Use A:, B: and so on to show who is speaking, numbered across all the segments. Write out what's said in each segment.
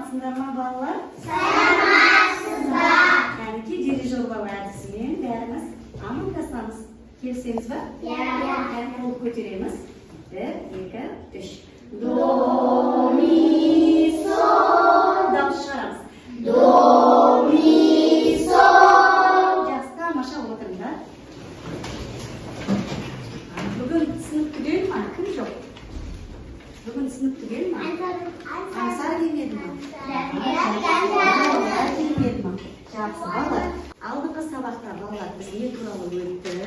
A: Саламатсыңдар ма, балалар? Саламатсыздар. Кәнекей, дирижерлау әдісімен бәріміз амандасамыз. Келісеміз ба?
B: Иә.
A: Кәне, қол көтереміз. Бір, екі, үш. До, ми, сол. Дауыс шығарамыз. До, ми, сол. Жақсы, тамаша, отырыңдар. Бүгін сынып түгел ма? Кім жоқ? Бүгін сынып түгел ма? Аңсар келмеді ма? Балалар келмеді ма? Жақсы, балалар. Алдыңғы сабақта, балалар, біз не туралы өттік?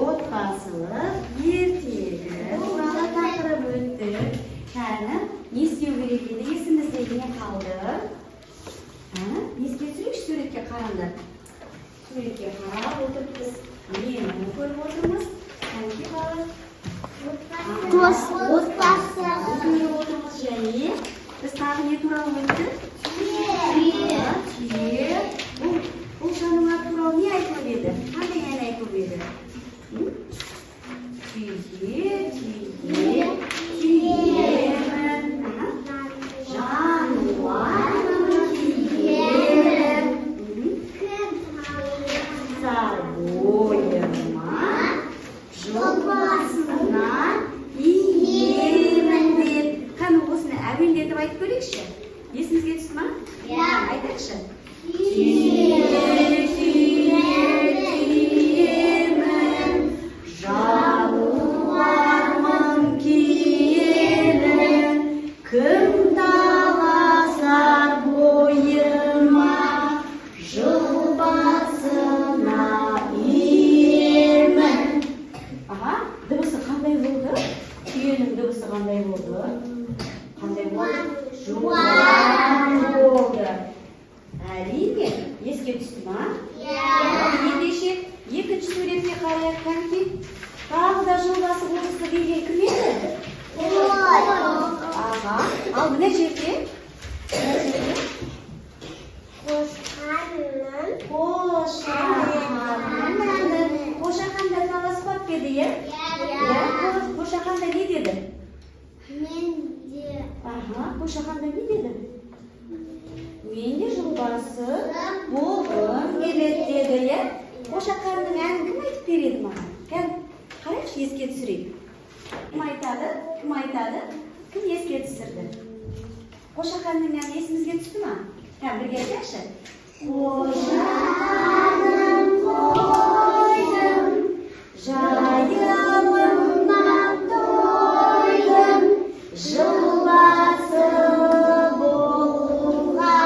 A: Отбасылық ертегі туралы тақырып өттік. Кәні, не істеу керек еді? Есімізде не қалды? А, еске түсірейікші, суретке қараңдар. Суретке қарап отырып, біз нені көріп отырмыз? Кәнекей, балалар.
B: Отбасы.
A: Көріп отырмыз. Және біз тағы не туралы өттік? Түйе. Бұл жануар туралы не айтылып еді? Қандай ән айтылып еді? М? Түйе, түйе, түйемін. Аха. Жануармын, киелі. Сар бойыма жыл басына иемін деп. Қане, осыны әуендетіп айтып көрейікші. Есімізге түсті ма?
B: Иә.
A: Айтайықшы. Түйе, түйе, түйемін, жануармын киелі, кім таласар бойыма, жыл басына иемін. Аха, дыбысы қандай болды? Түйенің дыбысы қандай болды? Қандай болды? Жуан болды. Әрине, еске түсті ма? Ендеше, екінші суретке қарайық, кәнекей. Тағы да жыл басы болғысы келген кім еді? Аға, ал мына жерде? Мына жерде? Қошақанның әні. Қошақан да таласпап па еді, иә? Иә, Қошақан да не деді? Аха, Қошақан да не деді? Мен де жылбасы болғым келеді деді, иә? Қошақанның әнін кім айтып береді маған? Кән, қарайықшы, еске түсірейік. Кім айтады? Кім айтады? Кім еске түсірді? Қошақанның әні есімізге түсті ма? Кән, бірге айтайықшы. Қошақаным қойдым, жайылымнан тойдым, жыл басы болуға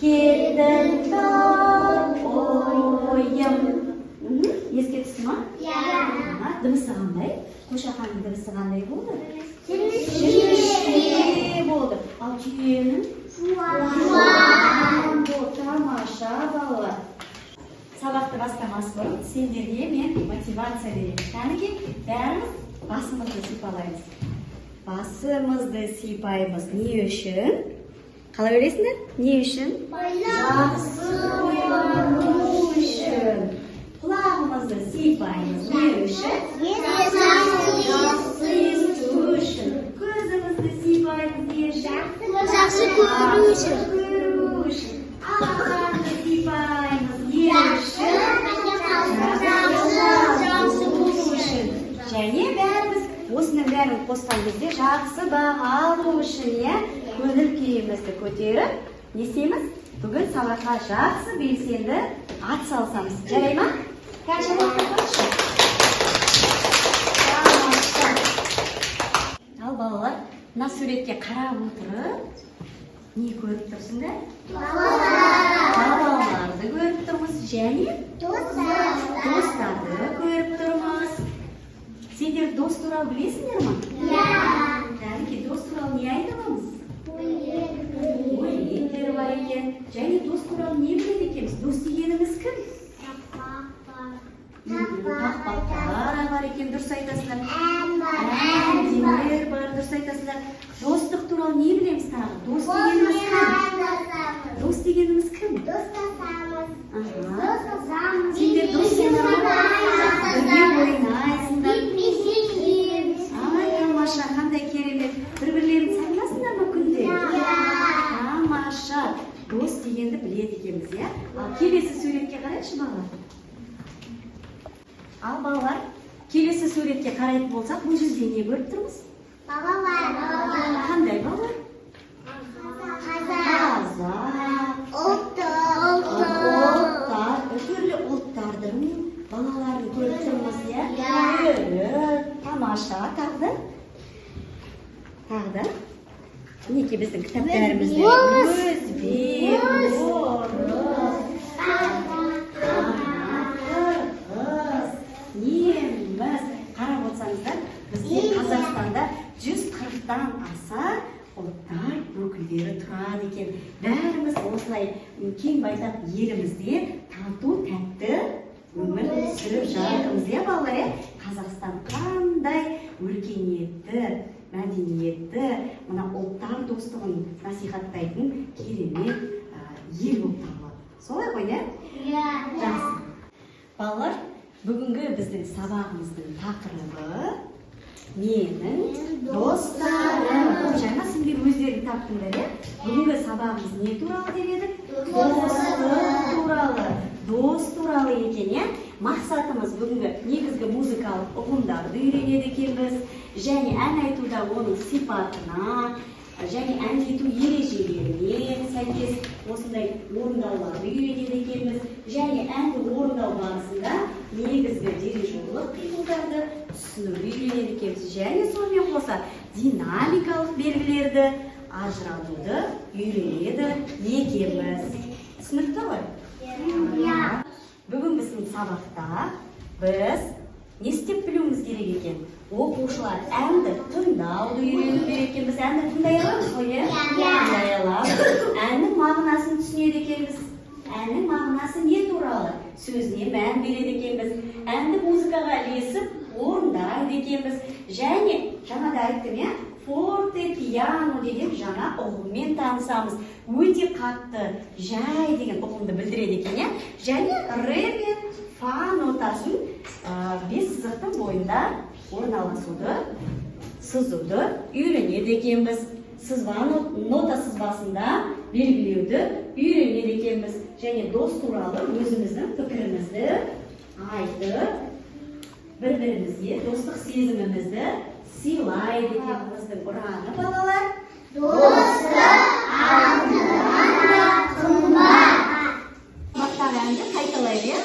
A: келдім тұр ойым. Еске түсті ма? Аха, дыбысы қандай? Қошақанның дыбысы қандай болды? Жіңішке болды. Ал түйенің? Жуан болды. Тамаша, балалар. Сабақты бастамас бұрын сендерге мен мотивация беремін. Кәнекей, бәріміз басымызды сипалаймыз. Басымызды сипаймыз. Не үшін? Қалай ойлайсыңдар? Не үшін? Жақсы ойлану үшін. Құлағымызды сипаймыз. Не үшін? Жақсы есту үшін. Көзімізді сипаймыз. Не үшін?
B: Жақсы көру үшін.
A: Көру үшін. Алақанды сипаймыз. Не үшін?
B: Жақсы
A: үшін. Және бәріміз осының бәрін қосқан кезде жақсы баға алу үшін, иә, көңіл күйімізді көтеріп, не істейміз? Бүгін сабаққа жақсы, белсенді ат салысамыз. Жарай ма? Кәне, шапалақтап. Тамаша. Ал, балалар, мына суретке қарап отырып, не көріп тұрсыңдар? Балаларды көріп тұрмыз және достарды көріп тұрмыз. Сендер дос туралы білесіңдер ма? Кәнекей, дос туралы не айта аламыз? Өлеңдер бар екен. Және дос туралы не біледі екенбіз? Дос дегеніміз кім? Тақпақтар бар екен, дұрыс айтасыңдар. Әндер бар, дұрыс айтасыңдар. Достық туралы не білеміз тағы? Дос дегеніміз кім? Дос дегеніміз кім? Аха. Сендер доссыңдар ма? Бірге ойнайсыңдар. Ай, тамаша, қандай керемет. Бір бірлерін сағынасыңдар ма күні? Келесі суретке қарайықшы, балалар. Ал, балалар, келесі суретке қарайтын болсақ, бұл жерде не көріп тұрмыз?
B: Балалар.
A: Қандай балалар?
B: Қазақ.
A: Қазақ.
B: Ұлттар.
A: Ұлттар, түрлі ұлттардың балаларын көріп тұрмыз, иә?
B: Иә.
A: Түрік, тамаша, тағы да? Тағы да? Мінекей, біздің кітаптарымызда
B: Орыс.
A: Өзбек,
B: Орыс.
A: орыс, қырғыз, неміс. Қарап отырсаңыздар, бізде Қазақстанда 140-тан аса ұлттар өкілдері тұрады екен. Бәріміз осылай кең байтақ елімізде тату тәтті өмір сүріп жатырмыз, иә, балалар, иә? Қазақстан қандай өркениетті, мәдениетті, мына ұлттар достығын насихаттайтын керемет ел болып табылады. Солай ғой, иә?
B: Иә.
A: Жақсы. Балалар, бүгінгі біздің сабағымыздың тақырыбы «Менің достарым». Жаңа сендер өздерің таптыңдар, иә? Бүгінгі сабағымыз не туралы деп едік? Достық туралы. Дос туралы екен, иә? Мақсатымыз: бүгінгі негізгі музыкалық ұғымдарды үйренеді екенбіз және ән айтуда оның сипатына және әндету ережелеріне сәйкес осындай орындауларды үйренеді екенбіз және әнді орындау барысында негізгі дирижерлық қимылдарды түсінуді үйренеді екенбіз және сонымен қоса динамикалық белгілерді ажыратуды үйренеді екенбіз. Түсінікті ғой?
B: Иә.
A: Бүгін біздің сабақта біз не істеп білуіміз керек екен? Оқушылар әнді тыңдауды үйрену керек екен. Біз әнді тыңдай аламыз ғой, иә?
B: Иә.
A: Тыңдай аламыз. Әннің мағынасын түсінеді екенбіз. Әннің мағынасы не туралы, сөзіне мән береді екенбіз. Әнді музыкаға ілесіп орындайды екенбіз. Және жаңа да айттым, иә, форте пиано деген жаңа ұғыммен танысамыз. Өте қатты, жай деген ұғымды білдіреді екен, иә? Және ре мен фа нотасын бес сызықтың бойында орналасуды, сызуды үйренеді екенбіз. Сызба, нота сызбасында белгілеуді үйренеді екенбіз және дос туралы өзіміздің пікірімізді айтып, бір бірімізге достық сезімімізді сыйлайды екенбіз. Біздің ұраны, балалар:
B: Достық алтыннан да қымбат.
A: Сабақтағы әнді қайталайық, иә?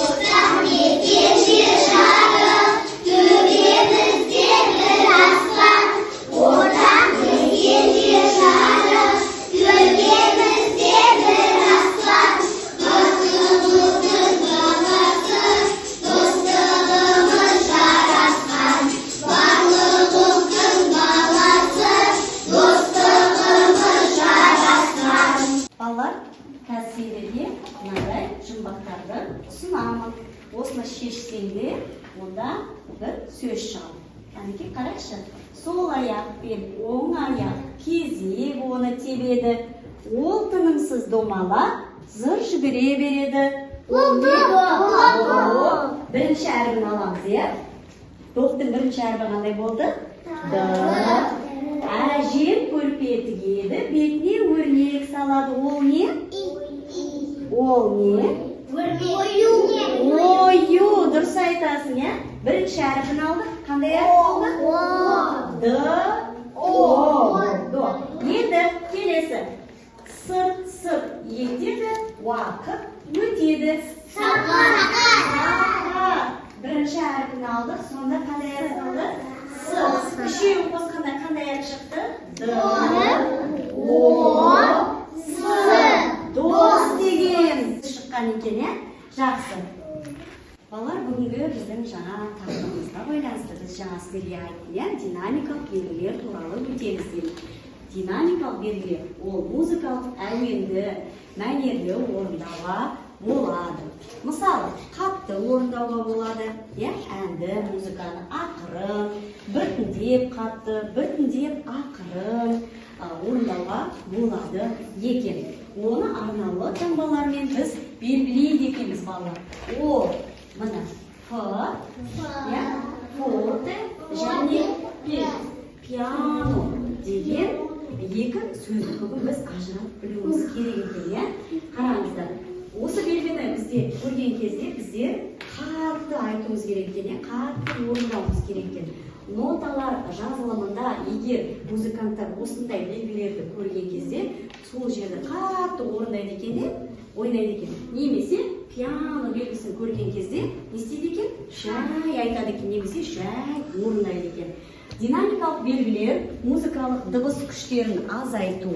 B: Ортақ мекен жер шары, төбемізде бір аспан. Ортақ мекен жер шары, төбемізде бір аспан. Барлық баласы, достығымыз жарасқан. Барлық ұлттың баласы, достығымыз жарасқан.
A: Балалар, қазір сендерге мынандай жұмбақтарды ұсынамын. Осыны шешсеңдер, онда бір сөз шығады. Кәнекей, қарайықшы. Сол аяқ пен оң аяқ кезек оны тебеді. Ол тынымсыз домалап, зыр жүгіре береді.
B: Ол
A: не?
B: Доп.
A: Доп. Бірінші әрпін аламыз, иә? Доптың бірінші әрпі қандай болды? Д. Әжем көрпе тігеді, бетіне өрнек салады. Ол не? Ол не? Ою, дұрыс айтасың, иә? Бірінші әрпін алдық. Қандай әріп болды? Д, О, до. Енді келесі. Сырт сырт етеді, уақыт өтеді. Сағат. Бірінші әрпін алдық, сонда қандай әріп қалды? С. Үшеуін қосқанда қандай әріп шықты? Д, О, С. Дос деген шыққан екен, иә? Жақсы. Балалар, бүгінгі біздің жаңа тақырыбымызға байланысты біз жаңа сіздерге айттым, иә, динамикалық белгілер туралы өтеміз деп. Динамикалық белгілер ол музыкалық әуенді мәнерлі орындауға болады. Мысалы, қатты орындауға болады, иә, әнді, музыканы ақырын, біртіндеп қатты, біртіндеп ақырын орындауға болады екен. Оны арнаулы таңбалармен біз белгілейді екенбіз, балалар. Ол міне ф, иә, форте және пиано деген. Екі сөзді бүгін біз ажыратып білуіміз керек екен, иә? Қараңыздар, осы белгіні бізде көрген кезде біздер қатты айтуымыз керек екен, иә? Қатты орындауымыз керек екен. Ноталар жазылымында егер музыканттар осындай белгілерді көрген кезде сол жерді қатты орындайды екен де, ойнайды екен. Немесе пиано белгісін көрген кезде не істейді екен? Жай айтады екен, немесе жай орындайды екен. Динамикалық белгілер музыкалық дыбыс күштерін азайту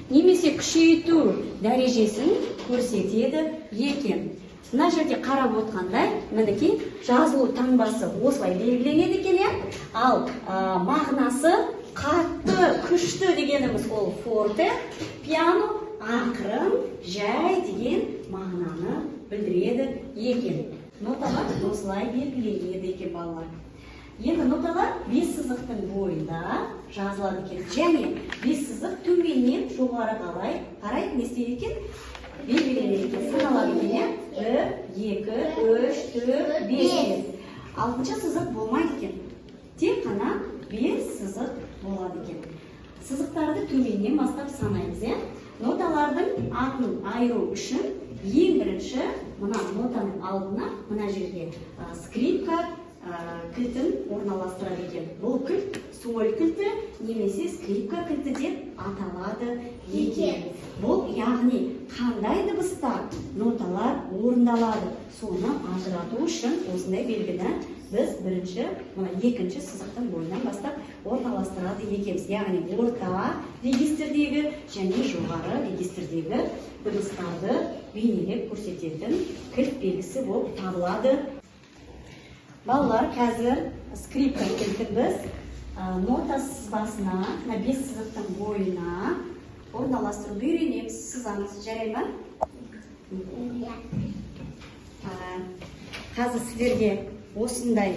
A: немесе күшейту дәрежесін көрсетеді екен. Мына жерде қарап отқандай, мінекей жазылу таңбасы осылай белгіленеді екен, иә? Ал мағынасы қатты, күшті дегеніміз ол форте, пиано ақырын, жай деген мағынаны білдіреді екен. Ноталар осылай белгіленеді екен, балалар. Енді ноталар 5 сызықтың бойында жазылады екен. Және 5 сызық төменнен жоғары қарай не істейді екен? Белгіленеді екен, саналады екен, иә? 1, 2, 3, 4, 5. 6-шы сызық болмайды екен. Тек қана 5 сызық болады екен. Сызықтарды төменнен бастап санаймыз, иә? Ноталардың атын айыру үшін ең бірінші мына нотаның алдына мына жерге скрипка кілтін орналастырады екен. Бұл кілт соль кілті немесе скрипка кілті деп аталады екен. Бұл яғни қандай дыбыста ноталар орындалады, соны ажырату үшін осындай белгіні біз бірінші, мына екінші сызықтың бойынан бастап орналастырады екенбіз. Яғни орта регистрдегі және жоғары регистрдегі дыбыстарды бейнелеп көрсететін кілт белгісі болып табылады. Балалар, қазір скрипка кілтін біз нота сызбасына, мына 5 сызықтың бойына орналастыруды үйренеміз. Сызамыз, жарай ма? Қазір сіздерге осындай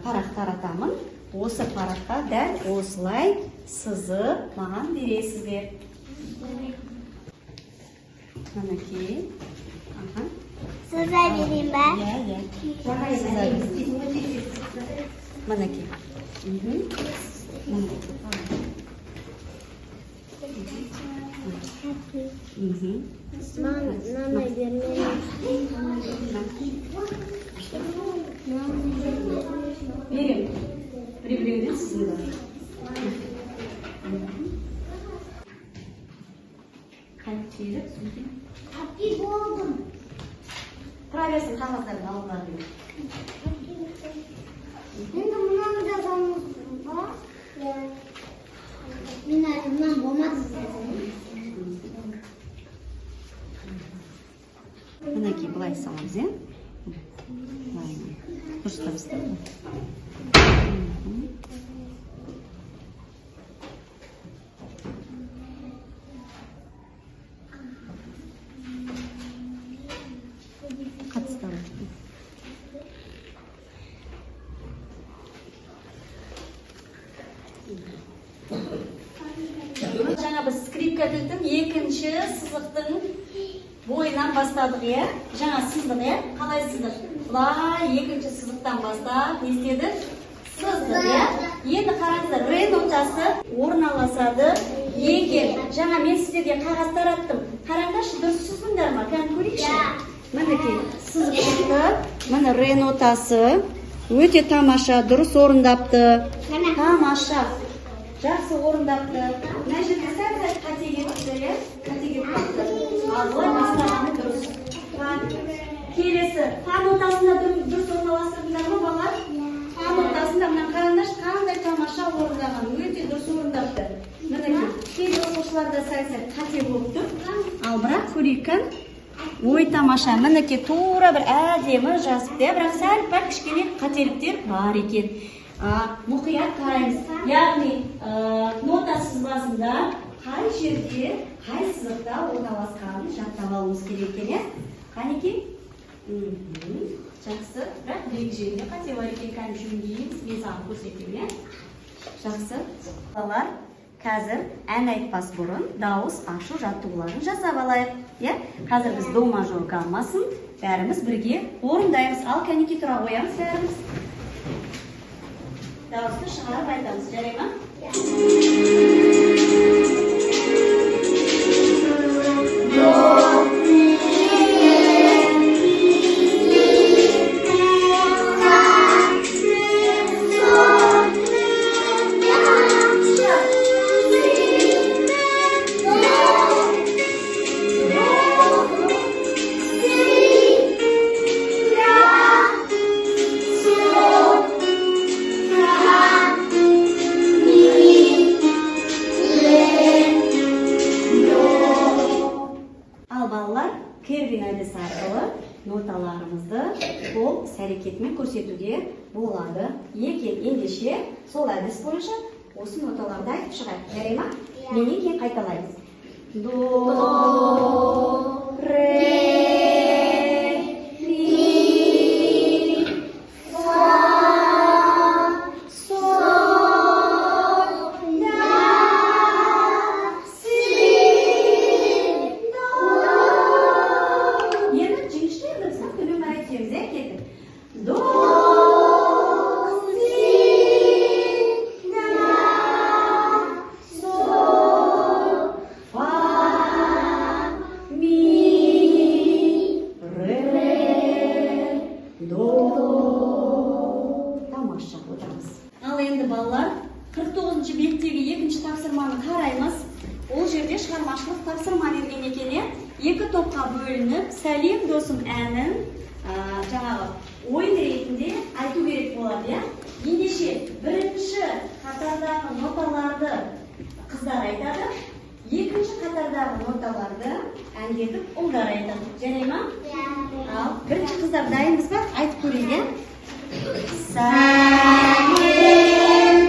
A: парақ таратамын. Осы параққа дәл осылай сызып маған бересіздер. Мінекей.
B: Сыза берейін ба?
A: Иә, иә. Сыза берейін. Мінекей.
B: Мама бермей.
A: Берем. Біреу-біреуден сызыңдар. Қайтып сөйтіп.
B: Қапи болдым.
A: Тұра берсін қағаздардың алдыларын.
B: Енді мынаны жазамыз ба? Мен әлі мынаны болмады жазамын.
A: Мінекей былай саламыз, иә? Былай. Дұрыстап істеймін. Жаңа біз скрипка кілтін екінші сызықтың бойынан бастадық, иә? Жаңа сыздық, иә? Қалай сыздық? Былай екінші сызықтан бастап не істедік? Сыздық, иә? Енді қараңыздар, ре нотасы орналасады екен. Жаңа мен сіздерге қағаз тараттым. Қараңдаршы, дұрыс сыздыңдар ма? Кәне көрейікші. Мінекей, сызып шықты. Міне ре нотасы өте тамаша, дұрыс орындапты. Тамаша. Жақсы орындапты. Мына жерде сәл-сәл қате кетіпті, иә? Қате кетіпті. Ал былай бастағаны дұрыс. Келесі, фа нотасында дұрыс орналастырдыңдар ма, балалар? Фа нотасында мына қараңдаршы, қандай тамаша орындаған, өте дұрыс орындапты. Мінекей, кейбір оқушыларда сәл-сәл қате болып тұр. Ал бірақ көрейік, ой, тамаша, мінекей тура бір әдемі жазыпты, бірақ сәл-пәл кішкене қателіктер бар екен. Мұқият қараймыз. Яғни, нота сызбасында қай жерде, қай сызықта орналасқанын жаттап алуымыз керек екен, иә? Қанекей? Жақсы. Бірақ бір жерінде қате бар екен, кәдімгі жөндейміз, мен саған көрсетемін, иә? Жақсы. Балалар, қазір ән айтпас бұрын дауыс ашу жаттығуларын жасап алайық, иә? Қазір біз до мажор гаммасын бәріміз бірге орындаймыз. Ал кәнекей тұра қоямыз бәріміз. Дауысты шығарып айтамыз, жарай ма? қол іс әрекетімен көрсетуге болады екен. Ендеше сол әдіс бойынша осы ноталарды айтып шығайық, жарай ма? Менен кейін қайталаймыз. До, ре, ми, фа, соль, ля, си, до. Енді жіңішке дыбыстан төмен қарай түсеміз, иә, кеттік. До, си, ля, соль, фа, ми, ре, до. Тамаша, отырамыз. Ал енді, балалар, 49 беттегі екінші тапсырманы қараймыз. Ол жерде шығармашылық тапсырма берген екен, иә. Екі топқа бөлініп, «Сәлем, досым» әнін жаңағы ойын ретінде айту керек болады, иә. Ендеше бірінші қатардағы ноталарды қыздар айтады, екінші қатардағы ноталарды әндетіп ұлдар айтады. Жарай ма? Ал бірінші қыздар, дайынбыз ба? Айтып көрейік, иә. Сәлем,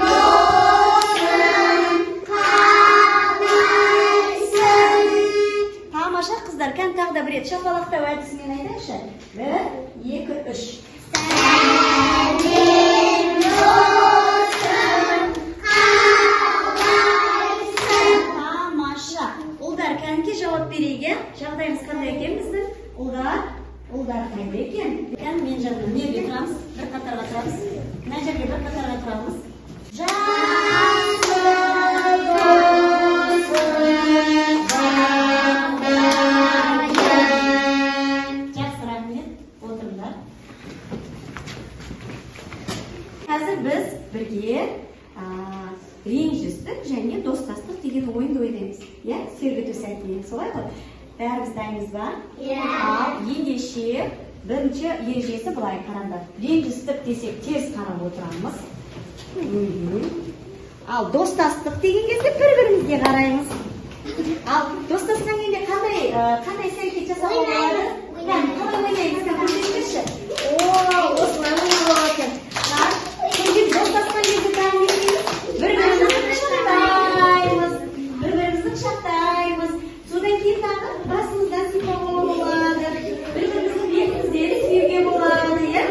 A: досым,
B: Қалайсың?
A: Тамаша, қыздар! Кәне, тағы да бір рет шапалақтау әдісімен айтайықшы. Бір, екі, үш.
B: Сәлем, досым, қалайсың?
A: Тамаша! Ұлдар, кәнеки, жауап берейік, иә. Жағдайымыз қандай екен біздің? Ұлдар, ұлдар қайда екен? Кәне, менің жанымда мына жерге тұрамыз, бір қатарға тұрамыз, мына жерге бір қатарға тұрамыз.
B: Жақсы, досым, жағдайың.
A: Жақсы, рахмет, отырыңдар. Қазір біз бірге ренжістік және достастық деген ойынды ойнаймыз, иә, сергіту сәтіне, солай ғой? Бәріміз дайынбыз ба?
B: Иә.
A: Ал ендеше бірінші ережесі былай, қараңдар: ренжістік десек, теріс қарап отырамыз. Ал достастық деген кезде бір бірімізге қараймыз. Ал достасқан кезде қандай іс әрекет жасауға болады?
B: Ойнаймыз.
A: Кәне, қалай ойнаймыз? Кәне, көрсетіңізші. О, осылай ойнауға болады екен. Так, содан достасқан кезде тағы не істейміз? бір бірімізді құшақтаймыз, бір бірімізді құшақтаймыз. Содан кейін тағы басымыздан сипауға болады, бір біріміздің бетімізден сүюге болады, иә,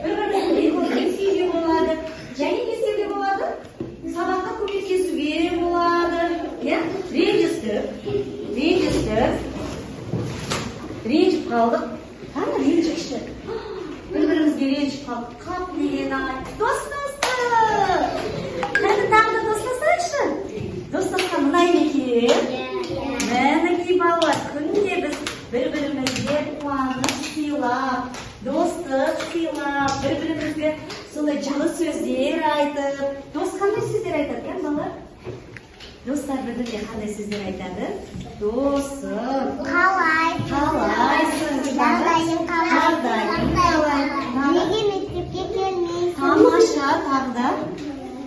A: бір біріміздің бетімізден сүюге болады. Және не істеуге болады? Сабаққа көмектесуге болады, иә. Ренжістік, ренжістік, ренжіп қалдық. Қане, ренжікші. Бір бірімізге ренжіп қалдық. Қап, деген ай, достастық! Қане, тағы да достасайықшы. Достасқан ұнай ма екен? Мінекей, балалар, күнде біз бір бірімізге қуаныш сыйлап, достық сыйлап, бір бірімізге сондай жылы сөздер айтып. Дос қандай сөздер айтады екен, балалар? Достар бір біріне қандай сөздер айтады? Досым.
B: Қалай?
A: Қалайсың?
B: Жағдайың қалай?
A: Жағдайың қалай?
B: Неге мектепке келмейсің?
A: Тамаша! Тағы да,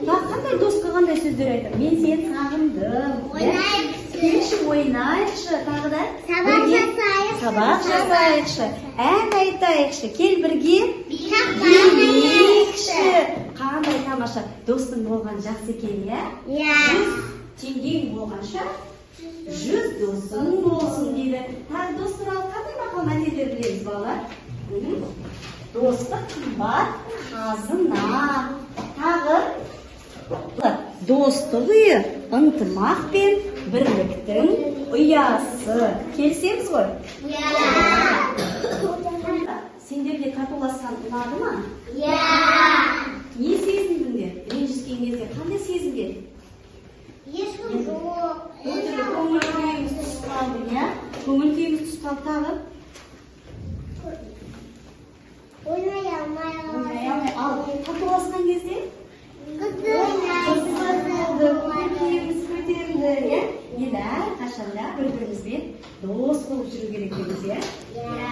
A: тағы қандай, досқа қандай сөздер айтады? Мен сені сағындым, иә?
B: Ойнайықшы.
A: Келші, ойнайықшы. Тағы да?
B: Сабақ жасайықшы.
A: Сабақ жасайықшы, ән айтайықшы, кел, бірге
B: Билейікші.
A: билейікші. Қандай тамаша! Достың болған жақсы екен, иә?
B: Иә.
A: 100 теңгең болғанша, 100 досың болсын дейді. Тағы дос туралы қандай мақал мәтелдер білеміз, балалар? Достық қымбат қазына. Тағы достық үйі ынтымақ пен бірліктің ұясы. Келісеміз ғой?
B: Иә.
A: Сендерге татуласқан ұнады ма?
B: Иә.
A: Не сезіндіңдер? Ренжіскен кезде қандай сезімдер?
B: Ешкім жоқ.
A: Көңіл күйіміз түсіп қалды, иә, көңіл күйіміз түсіп қалды. Тағы?
B: Ойнай алмай.
A: Ойнай алмай. Ал татуласқан кезде?
B: Қызық.
A: Қызық болды, көңіл күйіміз көтерілді, иә. Енді әрқашанда бір бірімізбен дос болып жүру керек екенбіз, иә.
B: Иә.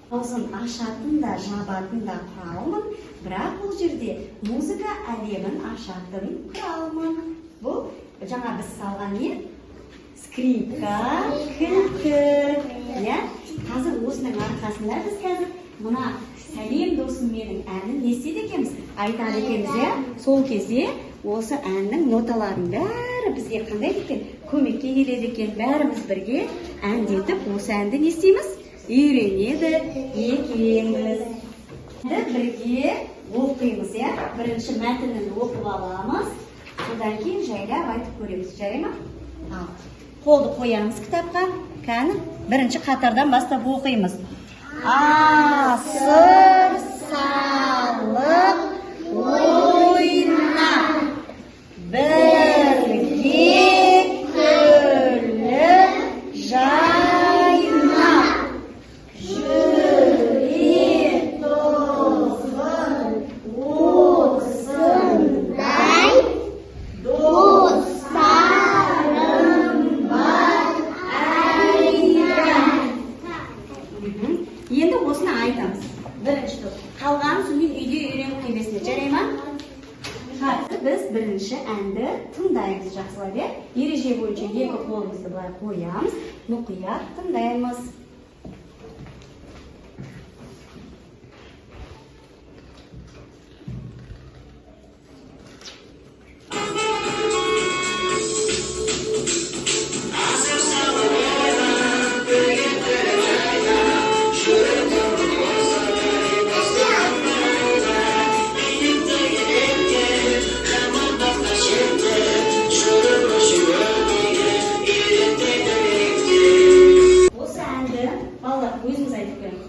A: Аузын ашатын да, жабатын да құралмын, бірақ бұл жерде музыка әлемін ашатын құралмын. Бұл жаңа біз салған не? Скрипка кілті, иә. Қазір осының арқасында біз қазір мына «Сәлем, досым менің» әнін не істейді екенбіз? Айтады екенбіз, иә? Сол кезде осы әннің ноталарының бәрі бізге қандай екен? Көмекке келеді екен. Бәріміз бірге әндетіп, осы әнді не істейміз? Үйренеді екенбіз. Енді бірге оқимыз, иә? Бірінші мәтінін оқып аламыз, содан кейін жайлап айтып көреміз, жарай ма? Ал, қолды қоямыз кітапқа. Кәні, бірінші қатардан бастап оқимыз. Асыр салып ойнап, бірге күліп жайнап, жүретұғын осындай достарым бар айда. Енді осыны айтамыз. Бірінші топ. Қалғанын содан кейін үйде үйреніп келесіңдер. Жарай ма? Қазір біз бірінші әнді тыңдаймыз жақсылап, иә? Ереже бойынша екі қолымызды былай қоямыз, мұқият тыңдаймыз. Осы әнді, балалар, өзіңіз айтып беріңіз.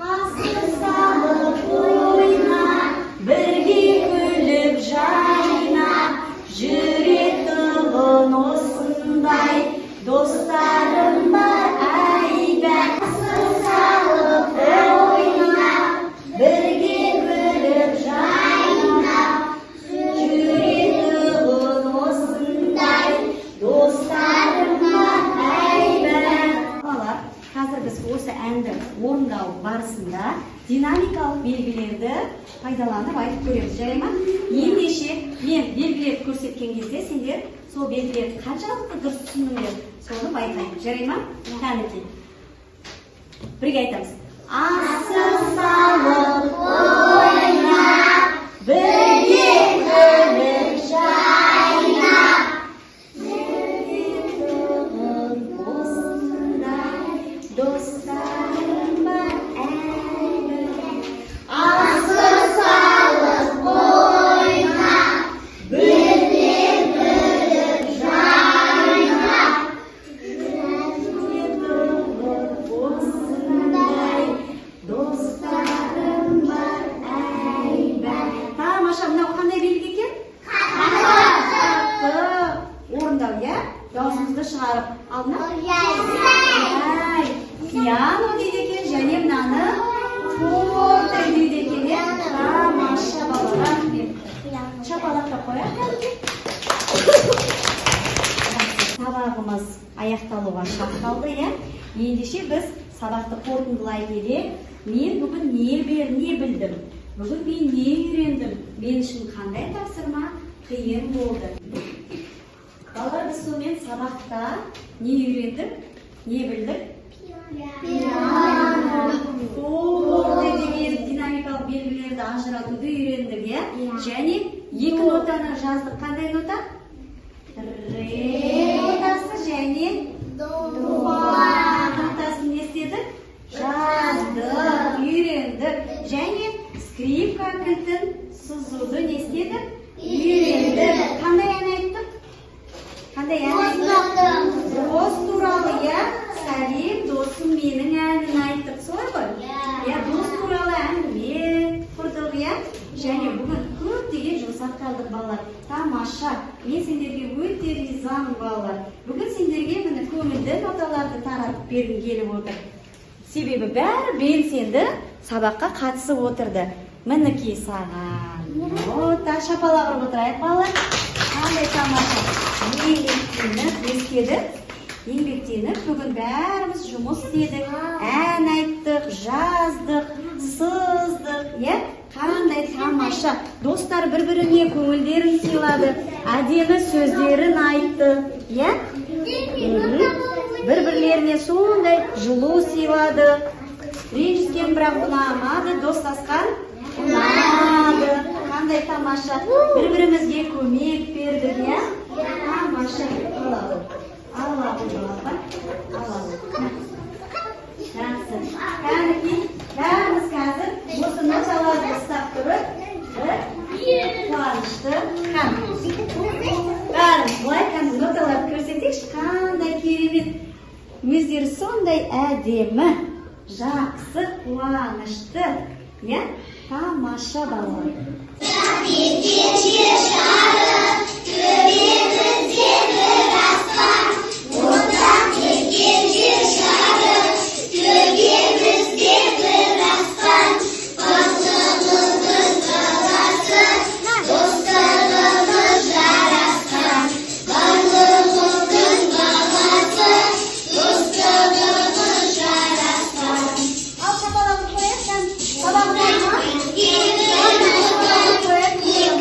A: Асыр салып ойнап, бірге күліп жайнап, жүретұғын осындай достарым бар айда. Асыр салып ойнап, бірге күліп жайнап, жүретұғын осындай достарым бар айда. Балалар, қазір біз осы әнді орындау барысында динамикалық белгілерді пайдаланып айтып көреміз, жарай ма? Ендеше, мен белгілерді көрсеткен кезде сендер сол белгілерді қаншалықты дұрыс түсіндіңдер, соны байқаймын, жарай ма? Кәнекей, бірге айтамыз. Асыр салып ойнап, бірге күліп жайнап, жүретұғын осындай достарым бар әлі. Асыр салып ойнап, бірге күліп жайнап, жүретұғын осындай достарым бар әйбә. Тамаша! Мынау қандай белгі екен? Қатты орындау, иә? Дауысымызды шығарып. Ал мына? Ай, пиано дейді екен, және мынаны форте дейді екен, иә? Тамаша, балалар, рахмет. Шапалақтап қояйық кәдімгі. Сабағымыз аяқталуға шақ қалды, иә? Ендеше, біз сабақты қорытындылай келе, мен бүгін не білдім, бүгін мен не үйрендім, мен үшін қандай тапсырма қиын болды? Балалар, біз сонымен сабақта не үйрендік, не білдік? Форте деген динамикалық белгілерді ажыратуды үйрендік, иә? Және екі нотаны жаздық. Қандай нота? Ре нотасы және фа нотасын не істедік? Жаздық, үйрендік. Және скрипка кілтін сызуды не істедік? Үйрендік. Қандай ән айттық? Қандай ән айттық? Дос туралы, иә? «Сәлем, досым менің» әнін айттық, солай ғой? Иә, дос туралы әңгіме құрдық, иә? Және бүгін көптеген жұмыс атқардық, балалар. Тамаша! Мен сендерге өте ризамын, балалар. Бүгін сендерге, міне, көңілді ноталарды таратып бергім келіп отыр, себебі бәрі белсенді сабаққа қатысып отырды. Мінекей, саған нота. Шапалақ ұрып отырайық, балалар. Қандай тамаша! Еңбектеніп не істедік? Еңбектеніп бүгін бәріміз жұмыс істедік, ән айттық, жаздық, сыздық, иә? Қандай тамаша! Достар бір біріне көңілдерін сыйлады, әдемі сөздерін айтты, иә? Бір бірлеріне сондай жылу сыйлады. Ренжіскен бірақ ұнамады, достасқан ұнады. Қандай тамаша, бір бірімізге көмек бердік, иә? Тамаша. Ала ғой, ала ғой, балапан, ала ғой. Жақсы, кәнекей, бәріміз қазір осы ноталарды ұстап тұрып, бір қуанышты, кәне, бәріміз былай, кәне, ноталарды көрсетейікші. Қандай керемет, өздері сондай әдемі, жақсы, қуанышты, иә? Тамаша, балалар.
B: Жер шары.